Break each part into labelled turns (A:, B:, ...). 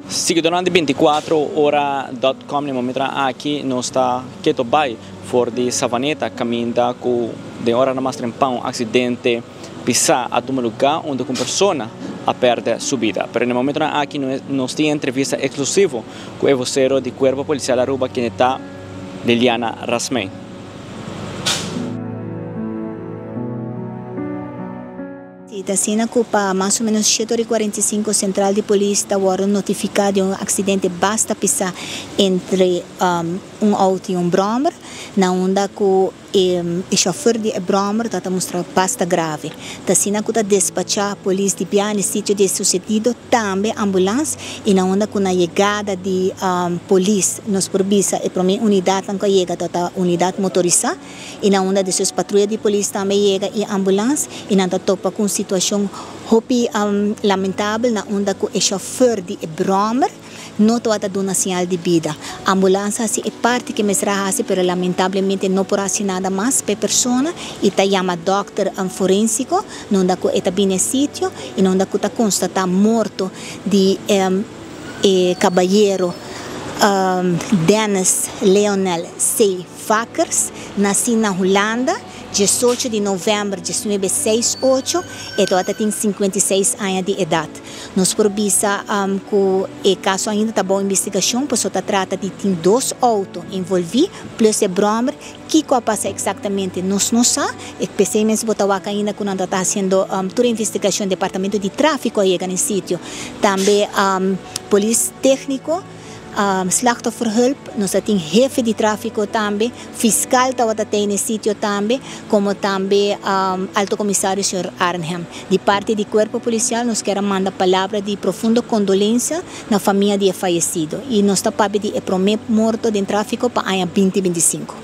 A: Siguidónan di 24 ora dot com, na e momentonan aki nos ta keto bai for di Savaneta kaminda ku den oranan mas trempan un aksidente pisá a tuma lugá unda ku un persona a pèrdè su bida. Pero na e momentonan aki nos tin entrevista eksklusivo ku e vosero di Kuerpo Polisial Aruba kende ta Liliana Rasmijn.
B: Si ta asina ku pa mas o menos shete ora i 45 sentral di polis ta wòrdu notifiká di un aksidente basta pisá entre un outo i un bròmer, na unda ku e shòfer di e bròmer ta ta mustra basta grave. Ta asina ku ta despachá polis di bia na e sitio di e susedido, tambe ambulans i na unda ku na yegada di polis nos por bisa e promé unidatnan ku a yega ta ta unidat motorisá. I na unda despues patruya di polis tambe yega i ambulans i nan ta topa ku un situashon hopi lamentabel na unda ku e shòfèr di e bròmer no tabata duna siñal di bida. Ambulans a hasi e parti ke mester a hasi pero lamentablemente no por hasi nada mas pa e persona i ta yama dòkter forensiko na unda ku e ta bini e sitio i na unda ku ta konstatá morto di e kabayero Dennis Leonel C. Vakkers, nasí na Hulanda, 18 di novèmber 1968, e tabata tin 56 aña di edat. Nos por bisa ku e kaso ainda ta bou investigashon pasobra ta trata di tin dos outo envolví plus e bròmer. Kiko a pasa eksaktamente nos no sa. E p'esei mes bo ta wak ainda ku nan ta hasiendo tur e investigashon. Departamento di Tráfiko a yega na e sitio. Tambe polis tékniko. Slachtofferhulp, nos a tin hefe di trafiko tambe, fiskal tabata tei na e sitio tambe, komo tambe Alto Komisario señor Arnhem. Di parti di Kuerpo Polisial nos kier a manda palabra di profundo kondolensia na famia di e fayesido i nos ta papia di e promé morto den trafiko pa aña 2025.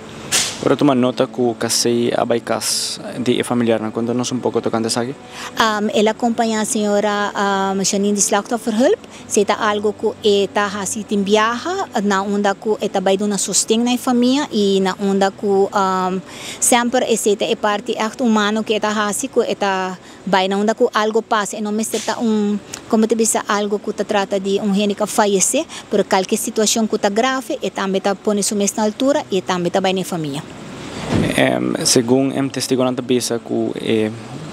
A: Por a tuma nota ku Casey a bai kas di e familiarnan. Konta nos un poko tokante esaki.
B: El a kompañá señora Janine di Slachtofferhulp. Si ta algo ku e ta hasi tin biaha na unda ku e ta bai duna sosten na e famia i na unda ku semper esei ta e parti ègt humano ku e ta hasi ku e ta bai na unda ku algo pasa e no mester ta un komo ta bisa algo ku ta trata di un hende ku a fayesé pero kalke situashon ku ta grave e tambe ta pone su mes na altura i e tambe ta bai na e famia.
A: Segun e testigonan ta bisa ku e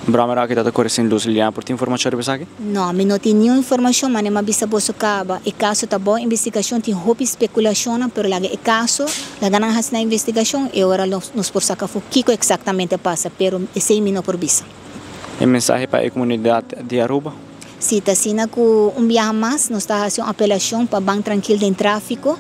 A: bròmer aki ta kore sin lus. Liliana por tin informashon riba esaki?
B: No, mi no tin niun informashon, mane m'a bisa boso kaba. E kaso ta bon investigashon, tin hopi spekulashonnan, pero laga e kaso, laga nan hasi nan investigashon e ora nos por saka afó kiko eksaktamente a pasa, pero esei mi no por bisa.
A: E mensahe pa e komunidat di Aruba?
B: Si ta asina ku un biaha mas nos ta hasi un apelashon pa ban trankil den tráfiko,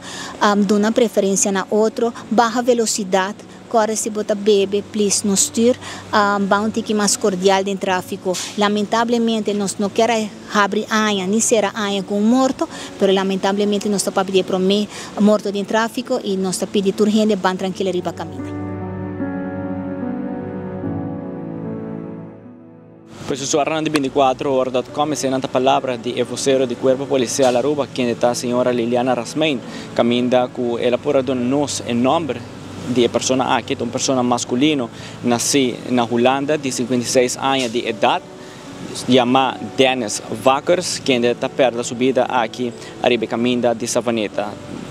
B: duna preferensia na otro, baha velosidat, kòrda si bo ta bebe, plis no stür, ban un tiki mas kordial den tráfiko. Lamentablemente nos no kier a habri aña ni sera aña ku un morto, pero lamentablemente nos ta papia di e promé morto den tráfiko i nos ta pidi tur hende ban trankil riba kaminda.
A: Pues usuarionan di 24 ora dot com eseinan ta palabra di e vocero di Cuerpo Policial Aruba kende ta señora Liliana Rasmijn caminda cu el a por a duna nos e nomber di e persona aki ta un persona masculino naci na Hulanda di 56 aña di edad yama Dennis Wakkers kende ta perda su bida aki ariba e caminda di Savaneta.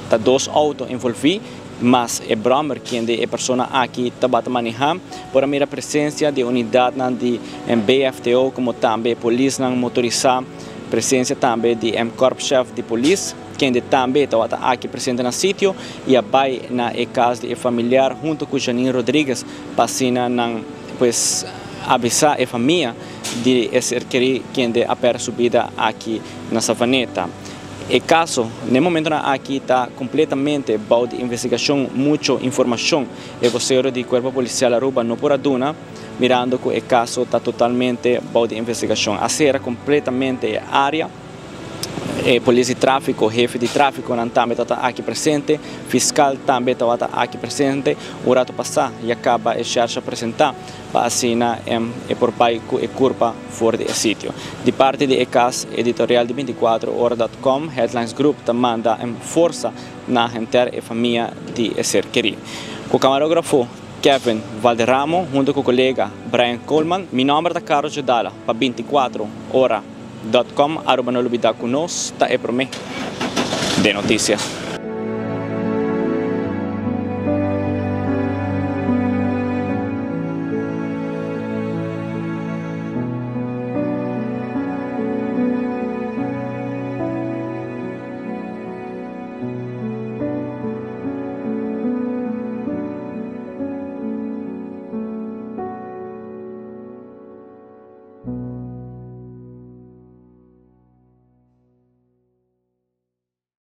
A: Ta dos auto envolvi. Mas e bròmer kende e persona aki tabata manehá por a mira presensia di unidatnan di BFTO komo tambe polisnan motorisá, presensia tambe di e kòrpschef di polis kende tambe tabata aki presente na sitio i a bai na e kas di e familiar huntu ku Janine Rodriguez pa asina nan pues avisá e famia di e ser kerí kende a pèrdè su bida aki na Savaneta. E kaso n'e momentonan aki ta kompletamente bou di investigashon, mucho informashon e vosero di Kuerpo Polisial Aruba no por a duna, mirando ku e kaso ta totalmente bou di investigashon. A sera kompletamente e área, e polis di tráfiko, hefe di tráfikonan tambe tabata aki presente, fiskal tambe tabata aki presente. Un rato pasá ya kaba e shèrsha presentá pa asina e por bai ku e kurpa for di e sitio. Di parti di e kas editorial di 24 ora dot com, Headlines Group ta manda en forsa na henter e famia di e ser kerí. Ku kamarógrafo Kevin Valderramo hunto ku kolega Brian Coleman, mi nòmber ta Carlos Jodala pa 24 ora. .com. Aruba, no lubida cu nos ta e prome den noticia.